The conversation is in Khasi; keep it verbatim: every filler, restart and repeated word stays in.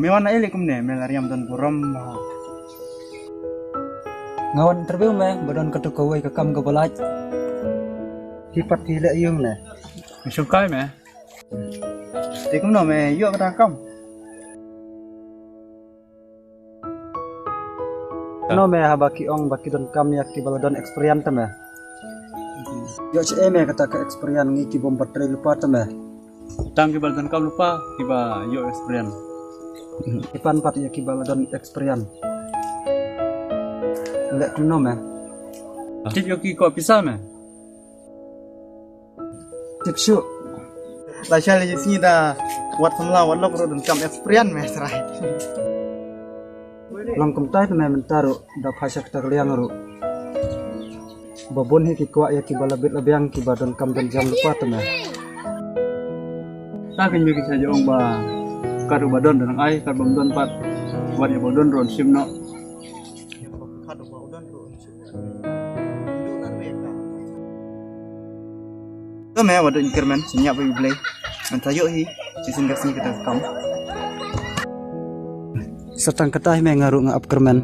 Me wan ai le kumne, me la riam don burom mo. Nga wan interview me, ba don katu kawei ka kam kaba lait. Ki pat ki le yung ne. Me shukai me. Te kumno me ïoh kata ka kam? No me haba ki ong ba ki don kam ïa kiba la don experience te me. Ïoh che me kata ka experience ngi ki bym pat trei lypa te me. Tang kiba la don kam lypa kiba ïoh experience. Ki pan pat ïa kiba la don experience. Le kumno me. Tip ïoh ki ko pisa me. Tip shu. La shal ji sngi da wat samla wat lok ruh don kam experience me trai. Long kumtai te me mynta ruh da phai sha kata ka liang ruh. Ba bun hi ki kwah ïa kiba la bit la biang kiba don kam don jam lypa te me. Ta kan ïoh ki sa jong ba kat ba don don ai kat bym don pat. Wat ïa ba don ron sim no. To me wa don kyrmen sñiap ba U Blei. Ngan sa ïoh hi. Shisien ka sngi kata ka kam. Sa tang kata hi me nga ruh nga ap kyrmen.